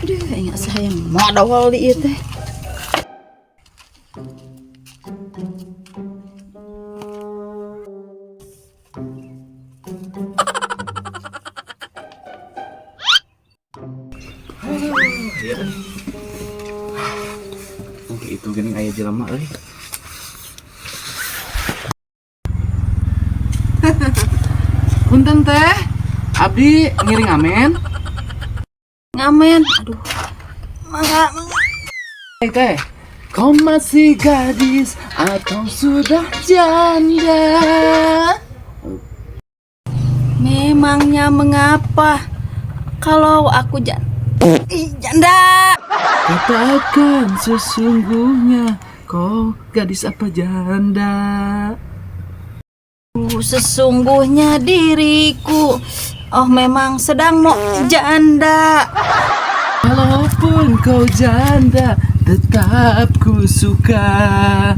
Aduh, aing asa hayang modol di ieu teh. Oke, itu gini aya jelema euy. Punten teh, abdi ngiring amen. Ngamen. Aduh. Mangga, mangga. Hei teh, kau masih gadis atau sudah janda? Memangnya mengapa kalau aku ih, janda? Katakan sesungguhnya kau gadis apa janda? Sesungguhnya diriku oh memang sedang mau janda. Walaupun kau janda, tetap ku suka.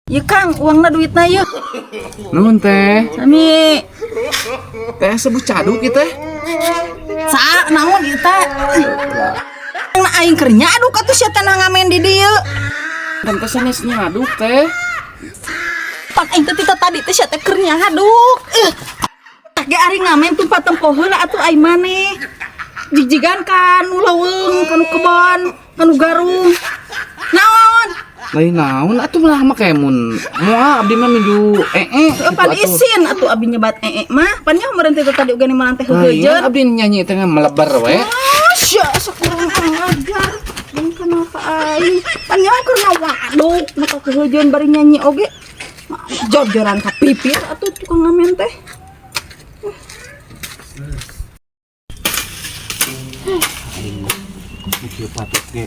Ya Kang, uangna duitna yeuh. Nuhun teh, Sami. teh sebut caduk ieu teh. Sa naon ieu teh? Nah, aing keur nyaduk atuh sia teh ngamen di dieu. Tante sanes nyaduk teh. Pan aing teh tadi teh sia teh keur nyaduk. Eh. Ge ari ngamen tuh tempo heula atuh aing maneh. Jigjigan kan nu leuweung, kanu kebon, kanu garung. Naon? Lain naon atuh malah make mun moal abdi mah nuju ee Eh, pan isin atuh abi nyebat ee mah. Pan nya meureun teh tadi uga malan teh Lain heuheujeun. abdi nyanyi teh melebar we. Ah, sia asa kurang ajar. Jeung kenapa aing? Pan nya keur ngawaduk, nu ka keheujeun bari nyanyi oge. Jor-joran ka pipir atuh tukang ngamen teh. Kieu patut ge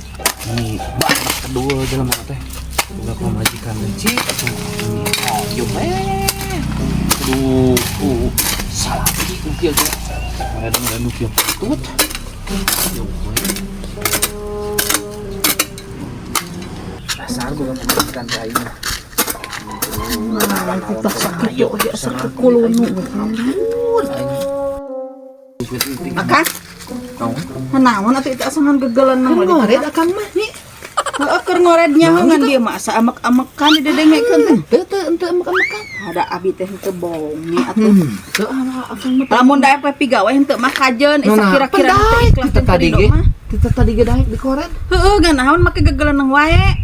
ini batak kedua jelema teh. Boga pamajikan leucik atuh ini hoyong we. Aduh, salah nu kieu ge. Maredan nu kieu patut. Hoyong we. Dasar boga pamajikan teh aing mah. Nah, kita sakit oge asa kulunu. Akang, naon atuh itu asangan gegelenang we Ngored akang mah nih. Heeh, keur ngored nyaho ngan dia mah asa amek-amekan didedengekeun teh. Teu teu henteu amek-amekan. Ada abi teh henteu bonge atuh. Teu akang mah. Lamun daek we pigawe henteu mah kajeun isa kira-kira henteu ikhlas kita teh tadi ridho ge. mah. Kita tadi ge daek dikoret. Heeh, ngan naon make gegelenang wae.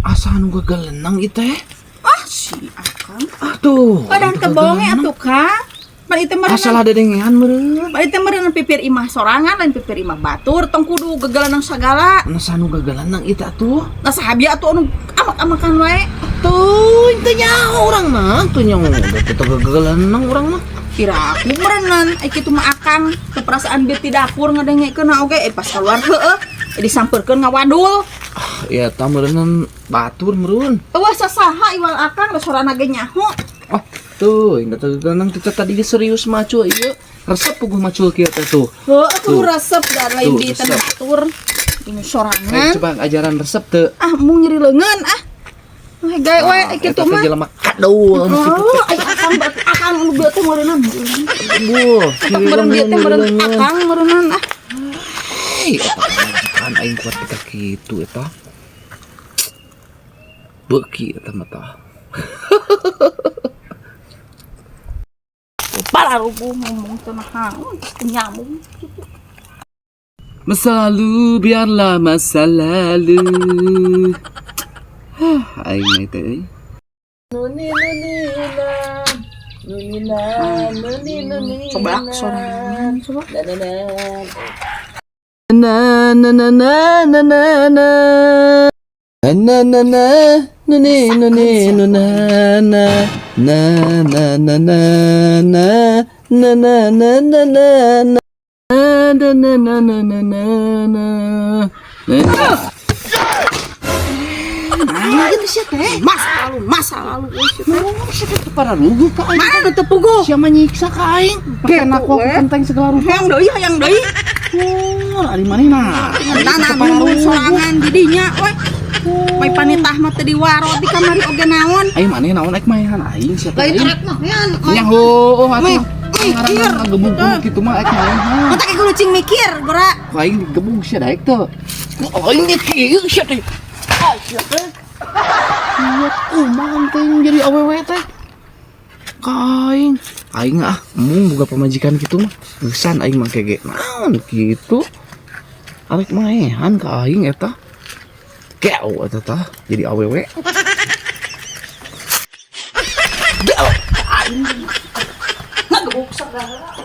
Asa anu gegelenang ieu teh. Ah, si akang. Atuh. Padahal teu bonge atuh, Kang. Pan itu meureun. Asalah dedengean meureun. Pan itu meureun pipir imah sorangan lain pipir imah batur tong kudu gegelenang sagala. Asa anu gegelenang ieu teh atuh. Nah sahabia atuh anu amek-amekan wae. Tuh, teu nyaho urang mah, tuh nyaho. Teu gegelenang urang mah. Piraku meureunan ai kitu mah akang teu perasaan bieu ti dapur ngadengekeun oge pas keluar heueuh disampeurkeun ngawadul. Ah, ya tah meureunnan batur meureun. Eueuh sasaha iwal akang da sorana ge nyaho. Oh, tuh, ingat gegelenang kita tadi ge serius macul ieu. Resep puguh macul kieu teh tuh. Heueuh atuh Tuh. resep da lain Tuh, di resep. tanah batur. Ini Eh, sorangan. coba ajaran resep teu. Ah, mung nyeri leungeun ah. Wah, gawe we ai kitu Eta teh mah. jelema kadul anu kitu Oh, ai akang berarti akang anu bieu teh meureunnan. Buh, Eta meureun bieu teh meureun akang meureunnan ah. Hei, eta pamajikan aing kuat kita kitu eta. Beuki eta mah tah. Palaruguh ngomong teh naon teu nyambung. Masa lalu biarlah masa lalu. Hah, aing mah teh euy. Nuni nuni na. Nuni na, nuni nuni. Coba sorangan coba. Na na na. Na na na na na na na. Na na na nuni nuni nuna na na na na na na na na na na na na na na na na na na na. Nah, itu sia teh. Masa lalu euy sia teh. Sia teh para lugu ka aing. Mana nu teu puguh? Sia mah nyiksa ka aing. Kena ku kenteng segala rupa. Hayang deui, hayang deui. Oh, ari manehna. Nana nulung sorangan di dinya we. Mai panitah mah teu diwaro di kamari oge naon. Aing maneh naon aing maehan aing sia teh. Lain rek mah yan. Nya heueuh atuh. Mikir. Ngaran ngagebug kitu mah aing maehan. Mata kudu Cing mikir, gora. Ku aing digebug sia daek teu. Ku aing ge kieu sia teh. Ah, sia teh. Iya, kumaha teh jadi awewe teh. Ka aing. Aing ah, embung boga pamajikan kitu mah. Eusan aing mah ge naon kitu. Arek maehan ka aing eta. Geo eta tah jadi awewe. Geo. Ngagebuk segala.